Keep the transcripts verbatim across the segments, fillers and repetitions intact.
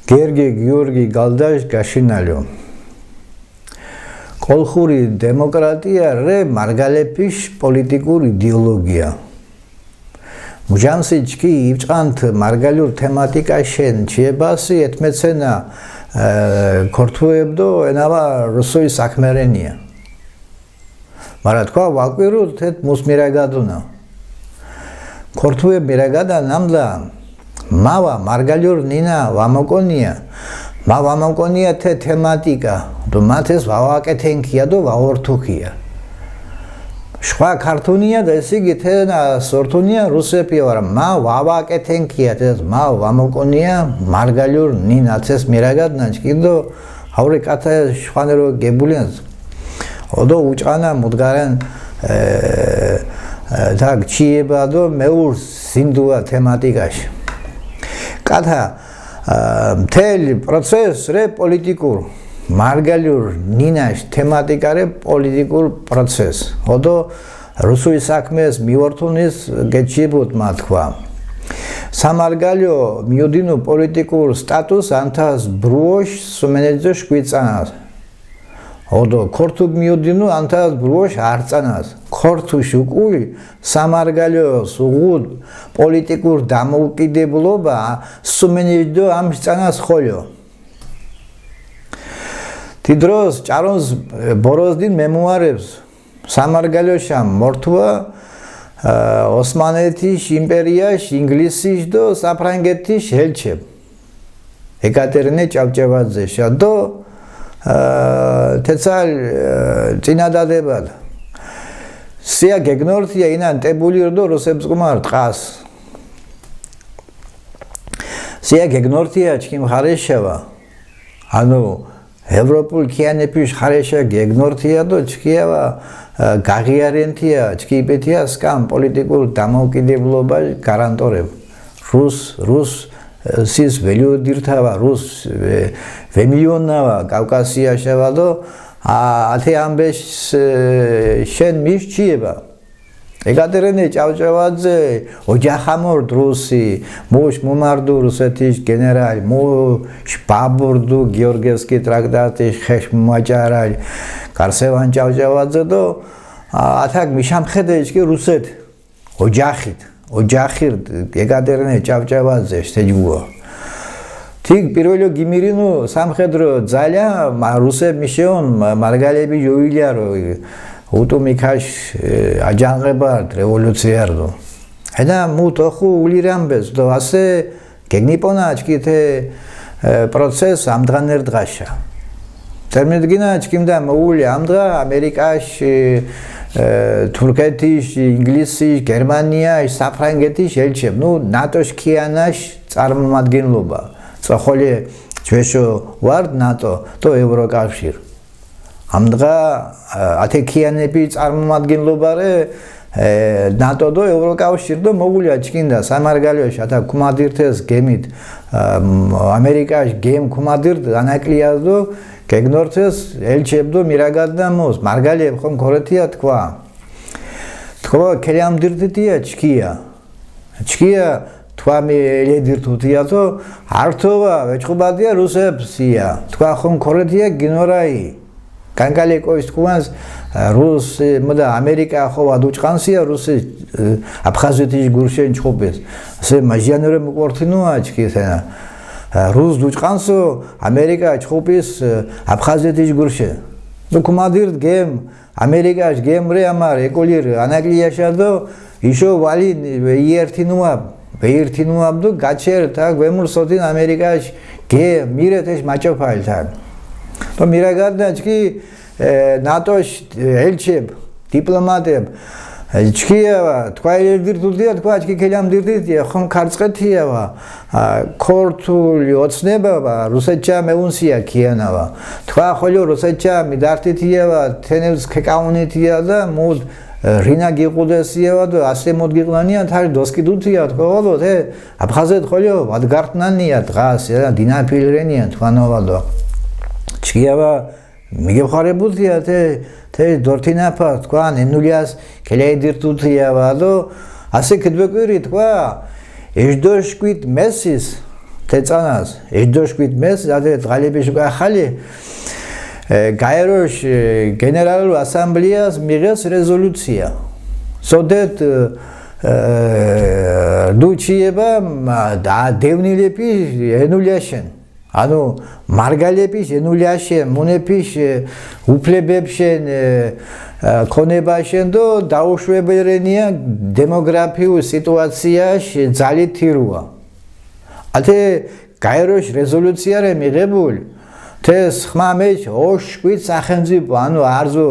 გერგი გიორგი გალდაშ გაშინალიო. კოლხური დემოკრატია რე მარგალეფიშ პოლიტიკურ იდეოლოგია. მუჟამსი ჩქი იბჭანთ მარგალიურ თემატიკაშენ ჩიებასი ეთმეცენა ქორთუებდო ენავა რუსოი საქმერენია. მარა თქვა ვაკვირო თეთ მუს მირაგადუნა. ქორთუე მირაგადა ნამდა მავა მარგალიურ ნინა ვამოკონია. მა ვამოკონია თე თემატიკა, დო მათეს ვავაკეთენქია დო ვაორთუქია. შხვა ქართუნია და ესე იგი თენა სორთუნია რუსეპია ვარა. მა ვავაკეთენქია თეს მა ვამოკონია მარგალიურ ნინა თეს მირაგადნა ჩკიდო. აური კათა ხვანერო გებულენს. ოდო უჭანა მუდგარენ და გჩიება დო მეურს სინდუა თემატიკაში. კათა მთელი პროცესს რე პოლიტიკურ მარგალიურ ნინაშ თემატიკა რე პოლიტიკურ პროცესს. ოდო რუსული საქმეს მიორთუნის გეჩიბუდ მა თქვა. სამარგალიო მიუდინუ პოლიტიკურ სტატუს ანთას ბრუოშ სუმენეძე შვიცანას. ოდო ქორთუგ მიუდინუ ანთას ბრუოშ არწანას. ქორთუში უკული სამარგალიოს უღუდ პოლიტიკურ დამოუკიდებლობა სუმენეჯდო ამსწანას ხოლო. თი დროს ჭარონს ბოროზდინ მემუარებს სამარგალიოშა მორთუა ოსმანეთის იმპერიაში ინგლისის დო საფრანგეთის ელჩებ ეკატერინე ჭავჭავაძეშა დო თეცალ წინადადებად. სია გეგნორთია ინან ტებული რდო როსებს კუმარ ტყას. სია გეგნორთია ჩქიმ ხარეშევა. ანუ ევროპულ ქიანეფიშ ხარეშა გეგნორთია დო ჩქიავა გაღიარენთია ჩქიპეთია სკამ პოლიტიკურ დამოუკიდებლობა გარანტორებ. რუს რუს სის ველიოდირთავა რუს ვემილიონნავა კავკასიაშევა დო ათე ამბეშ შენ მიშჩიება. ეკატერინე ჭავჭავაძე ოჯახამორ დრუსი მუშ მუმარდუ რუსეთის გენერალ მუშ ბაბურდუ გიორგიევსკი ტრაქტატის ხეშ მაჭარალ კარსევან ჭავჭავაძე დო ათაკ მიშამხედე იჩკი რუსეთ ოჯახით ოჯახირ ეკატერინე ჭავჭავაძე შთეჯუა. თიგ პირველო გიმირინუ სამხედრო ძალა რუსე მიშეონ მარგალები იოვილიარო უტუმი ქაშ აჯანყებარდ რევოლუციარდო. ენა მუ თოხუ ულირამბეს დო ასე გეგნიპონა აჩკითე პროცეს ამდღანერ დღაშა. წერმედგინა ჩქიმდა მოული ამდღა ამერიკაში თურქეთიში ინგლისში გერმანიაში საფრანგეთიში ელჩებ ნუ ნატოში ქიანაში წარმომადგენლობა. წოხოლე ჯვეშო ვარდ ნატო, თო ევროკავშირ. ამდღა ათე ქიანები წარმომადგენლობარე ნატო დო ევროკავშირ დო მოულია ჩკინდა სამარგალიოში ათა ქუმადირთეს გემით ამერიკაში გემ ქუმადირთ ანაკლიას დო გეგნორთეს ელჩებდო მირაგადნა მოს მარგალიებ ხომ ქორეთია თქვა. თქვა ქელიამ დირთიტია ჩქია. ჩქია თქვა მე ელედირ თუთიათო ართოვა ვეჩხუბადია რუსებსია თქვა ხომ ქორეთია გინორაი. კანკალე კოის თქვანს რუს მოდა ამერიკა ხო ვადუჭყანსია რუსი აფხაზეთის გურშენ ჩხუბეს. ასე მაჟიანორე მუყორთინოა ჩქის ენა რუს დუჭყანსო ამერიკა ჩხუბის აფხაზეთის გურშენ. ნუ ქუმადირ გემ ამერიკაშ გემ რე ამარ ეკოლირ ანაკლიაშა დო იშო ვალი ვეიერთინუა ვეირთინუა დო გაჩერ თა გვემურ სოთინ ამერიკაშ გე მირეთ ეშ მაჭოფალ თან. დო მირაგადნა ჩქი ნატოშ ელჩებ დიპლომატებ ჩქიავა თქვა ელდირ თუდია თქვა ჩქი ქელიამ დირდიტია ხომ ქარწყეთიავა ქორთული ოცნებავა რუსეთჩა მეუნსია ქიანავა. თქვა ხოლო რუსეთჩა მიდართითიევა თენებს ქეკაუნითია და მუდ რინა გიყუდესიევა და ასე მოდ გიყნანია თარი დოსკიდუთია თქვა ხოლო თე აფხაზეთ ხოლო ვადგარტნანია დღას დინაფილრენია თქვანოვა და ჩქიავა მიგებხარებუდია თე თე დორთინაფა თქვან ენულიას ქელეიდირთუთიავა და ასე ქედვეკვირი თქვა ეშდოშკვით მესის თეწანას, ეჯდოშ კვით მეს, ზადე დღალებიშ კვახალი, ე, გაეროშ, ე, გენერალურ ასამბლეას მიღეს რეზოლუცია. სოდეთ, ე, ე, დუჩიება, მა, და დევნილები ენულიაშენ. ანუ, მარგალების ენულიაშენ, მუნეფიშ, ე, უფლებებშენ, ე, ე, ქონებაშენ დო დაუშვებერენია დემოგრაფიულ სიტუაციაში ძალი თირუა. ათე გაეროშ რეზოლუციარე მიღებულ, თეს ხმა მეჩ ოშ კვით სახელმწიფო, ანუ არზო,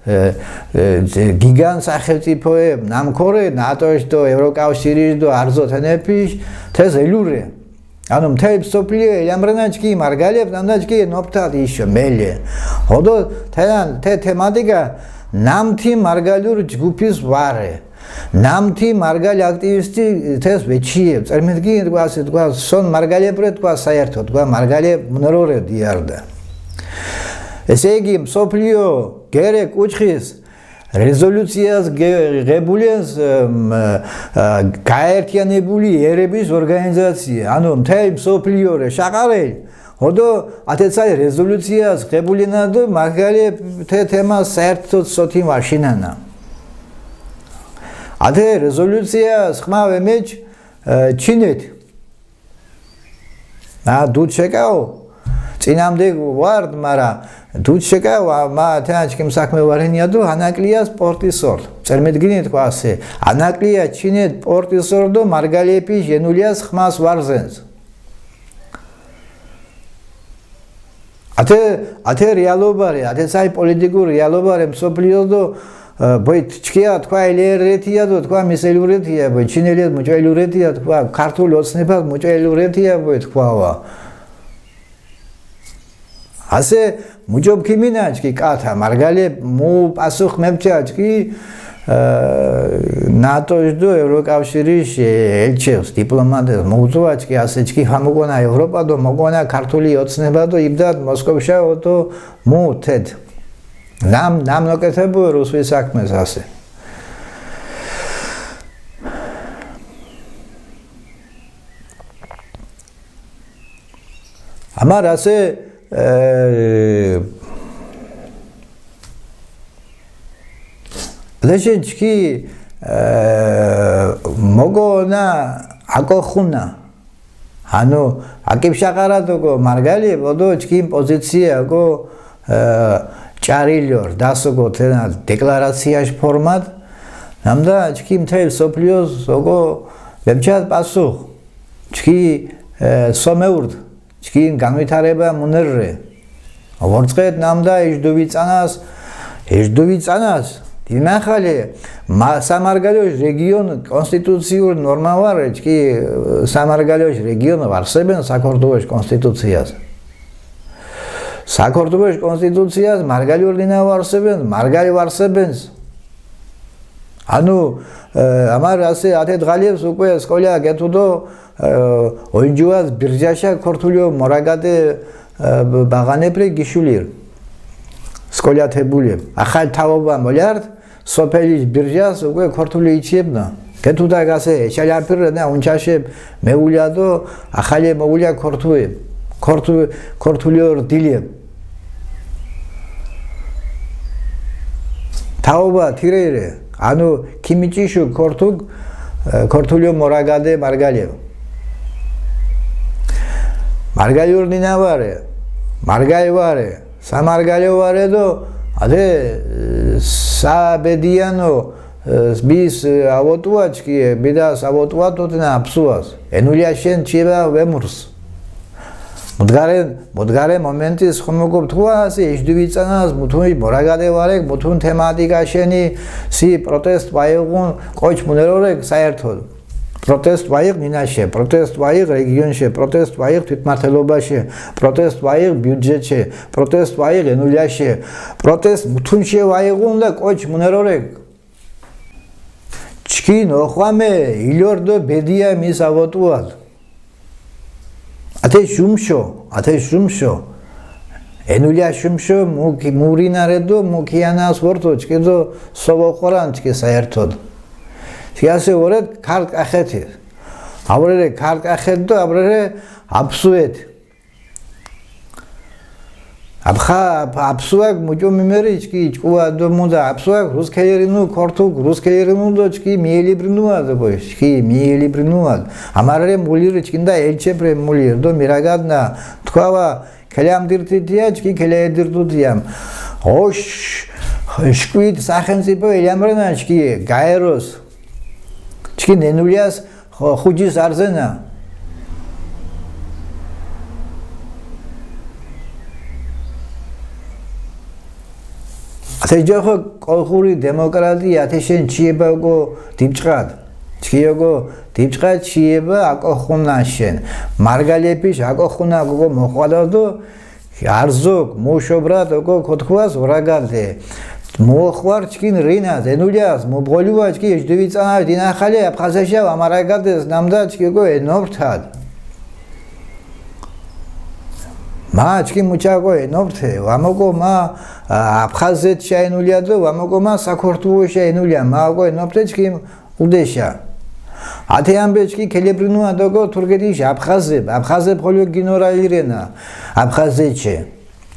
ე, ე, გიგან სახელმწიფოებ, ნამქორე, ნატოშ დო, ევროკავშირიშ დო, არზო თენეფიშ, თეს ელურე. ანუ მთელ მსოფლიო ელამრენაჩკი, მარგალებ ნამნაჩკი, ნოპთად იშო, მელე. ოდო თენან, თე თემატიკა, ნამთი მარგალურ ჯგუფის ვარე. ნამთი მარგალ აქტივისტი თეს ვეჩიებ. წერმედგინი თქვა, ასე თქვა, სონ მარგალებრე თქვა საერთო, თქვა, მარგალე მნორორე დიარდა. ესე იგი, მსოფლიო გერე კუჩხის რეზოლუციას გე-, ღებულენს, მ, ა, გაერთიანებული ერების ორგანიზაცია, ანუ მთელ მსოფლიორე შაყარელ, ოდო ათეცაი რეზოლუციას ღებულენა დო მარგალე თე თემას საერთოდ სოთინ ვაშინანა. ათე რეზოლუციას ხმა ვემეჩ, ე, ჩინეთ. მა დუჩეკაო, წინამდე ვარდ, მარა დუჩეკაო, მა თეაჩკიმ საქმე ვარენიადო, ანაკლიას პორტისორ. წერმედგინე თქვა ასე, ანაკლია ჩინეთ პორტისორ დო მარგალეპი ჟენულიას ხმას ვარზენს. ათე, ათე რეალობარე, ათე საი პოლიტიკურ რეალობარე მსოფლიოს დო, ე, ბოი ჩქია თქვა ელერეთია დო თქვა მისელურეთია, ბოი ჩინელიად მუჭელურეთია თქვა ქართული ოცნებად მუჭელურეთია, ბოი თქვა ვა. ასე მუჭობ ქიმინა ჩქი კათა, მარგალე მუ პასუხ მემჩა ჩქი, ე, ნატოშ დო ევროკავშირიშ ელჩევს, დიპლომატეს მუგზუა ჩქი, ასე ჩქი, ჰა მოგონა ევროპა დო, მოგონა ქართული ოცნება დო, იბდად მოსკოვშა ოდო მუ თედ. ნამ, ნამ ნოკეთებუე რუსული საქმეს ასე. ამარ ასე, ე, ლეშენ ჩქი, ე, მოგონა აკოხუნა. ანუ, აკიფშაყარად ოკო, მარგალი, ოდო ჩქი პოზიცია ოკო, ე, ჭარილიორ, დასოკო, თენა დეკლარაციაშ ფორმად, ნამდა ჩქი მთელ სოფლიოს ოკო, ვებჩათ პასუხ, ჩქი, ე, სომეურდ, ჩქი განვითარება მუნერრე. ვორწყეთ ნამდა ეჯდუვი წანას, ეჯდუვი წანას, დინახალე, მა-, სამარგალოშ რეგიონ კონსტიტუციურ ნორმა ვარ, ჩქი, სამარგალოშ რეგიონ ვარსებენ საქართველოს კონსტიტუციას. საქართველოს კონსტიტუციას მარგალიურ დინა ვარსებენ, მარგალი ვარსებენს. ანუ, ე, ამარ ასე ათე დღალიებს უკვე სკოლა გეთუდო, ე, ოინჯუას ბირჟაშა ქორთულიო მორაგადე, ე, ბ-, ბაღანეპრე გიშულირ. სკოლა თებულიებ. ახალ თაობა მოლარდ, სოფელის ბირჟას უკვე ქორთული იჩიებნა. გეთუდა გასე, ეშალაფირ და უნჩაშე მეულადო, ახალე მოულია ქორთუე. ქორთუ-, ქორთულიო რდილიებ. თაობა თირეირე, ანუ ქიმიჭიშუ ქორთუგ, ე, ქორთულიო მორაგადე მარგალიო. მარგალიურ დინა ვარე, მარგალი ვარე, სამარგალიო ვარე დო, ადე, ე, საბედიანო, ე, ბის, ე, ავოტუა ჩქიე, ბიდას ავოტუა თოთინა აფსუას. ენულიაშენ ჩიება ვემურს. მუდგარე, მუდგარე მომენტის ხომოგობ თქვა, ასე, ეჯდუვი წანას, მუთუნ მორაგადე ვარეკ, მუთუნ თემატიკაშენი, სი პროტესტ ვაიღუნ, კოჩ მუნერორეკ საერთოდ. პროტესტ ვაიღ მინაშე, პროტესტ ვაიღ რეგიონშე, პროტესტ ვაიღ თვითმმართველობაშე, პროტესტ ვაიღ ბიუჯეტშე, პროტესტ ვაიღ ენულიაშე, პროტესტ მუთუნშე ვაიღუნ და კოჩ მუნერორეკ. ჩქინ ოხვამე ილორ დო ბედია მის ავოტუალ. ათე შუმშო, ათე შუმშო. ენულია შუმშო, მუ ქ-, მურინა რე დო, მუ ქიანას ვორთო, ჩქი დო, სო ვოხორან ჩქი საერთოდ. ჩქი ასე ვორეთ, ქარკ ახეთი. აბრერე ქარკ ახეთ დო, აბრერე აფსუეთ. აფხა-, აფ-, აფსუაკ მუჭო მიმერი, ჩკი, ჩკუა დო მუნდა, აფსუაკ რუსკეირინუ, ქორთუკ რუსკეირინუდო, ჩკი მიელიბრინუადო, ბო, ჩკი მიელიბრინუადო. ამარე მულირი, ჩკინდა ელჩეპრე მულირი, დო მირაგადნა, თქვა ვა, ქელემ დირთითია, ჩკი ქელე დირთუთიამ. ოშ, შკვით სახელმწიფო ელამრენა, ჩკი გაეროს. ჩკი ნენულიას ხო-, ხუჯის არზენა. ათე ჯოხო კოლხური დემოკრატია, ათე შენ ჩიება გო დიბჭყად. ჩიო გო დიბჭყად ჩიება აკოხუნა შენ. მარგალეპიშ აკოხუნა გო მოხვადადო, არზოკ, მუშობრად, ოკო ქოთქუას ორაგადე. მოხვარ ჩკინ რინა, ზენულიას, მობღოლივა ჩკი, ეჯდივი წანა, დინახალე, აფხაზეშა, ამარაგადეს, ნამდა ჩკი, ოკო, ენორთად. მა ჩკი მუჩა, ოკო, ენორთე, ვამოკო, მა, ა, აფხაზეთ შაენულიადო, ვამოკო, მა, საქორთუო შაენულია, მა, ოკო, ენორთე ჩკი, უდეშა. ათე ამბეჩკი ქელებრინუადო გო თურქეთიშ აფხაზებ, აფხაზებ ხოლო გინორალირენა, აფხაზეთშე.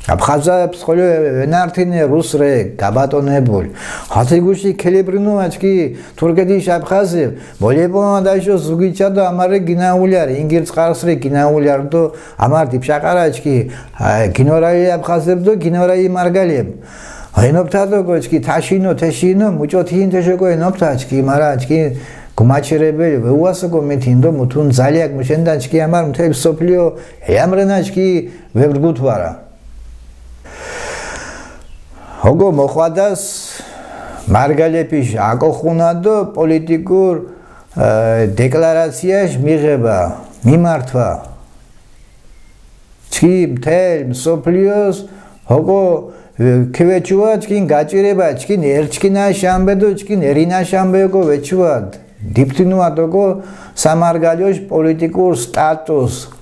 აფხაზებს ხოლო ვენართინე რუსრე, გაბატონებული. ათე გუში ქელებრინუაჩკი თურქეთიშ აფხაზებ, მოლებონა დაშო ზუგიჩადო ამარე გინაულიარ, ინგირც ყარსრე გინაულიარ დო ამარ დიბშაყარაჩკი, ა, გინორალი აფხაზებ დო გინორალი მარგალებ. ენოფთადო გოჩკი, თაშინო, თეშინო, მუჭოთინ თეშო გო ენოფთაჩკი, მარა ჩკი გუმაჩერებელი, ვეუასო გო მითინდო, მუთუნ ზალიაკ მუშენდაჩკი, ამარ მთელ სოფლიო, ეამრენაჩკი, ვებრგუთვარა. ოგო მოხვადას, მარგალეპიშ აკოხუნადო პოლიტიკურ, ე, დეკლარაციაშ მიღება, მიმართვა. ჩკი მთელ მსოფლიოს, ოკო, ე, ქივეჩუა, ჩკინ გაჭირება, ჩკინ ერჩკინა შამბედო, ჩკინ ერინა შამბე, ოკო, ვეჩუა, დიფთინუა, ოკო, სამარგალიოშ პოლიტიკურ სტატუს,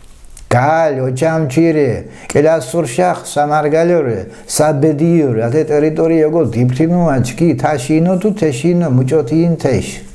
გალ, ოჩამჩირე, კელასურ შახ სამარგალიორე, საბედიორე, ათე ტერიტორიო, ოკო, დიფთინუა, ჩკი, თაშინო, თუ თეშინო, მუჭოთინ თეშ.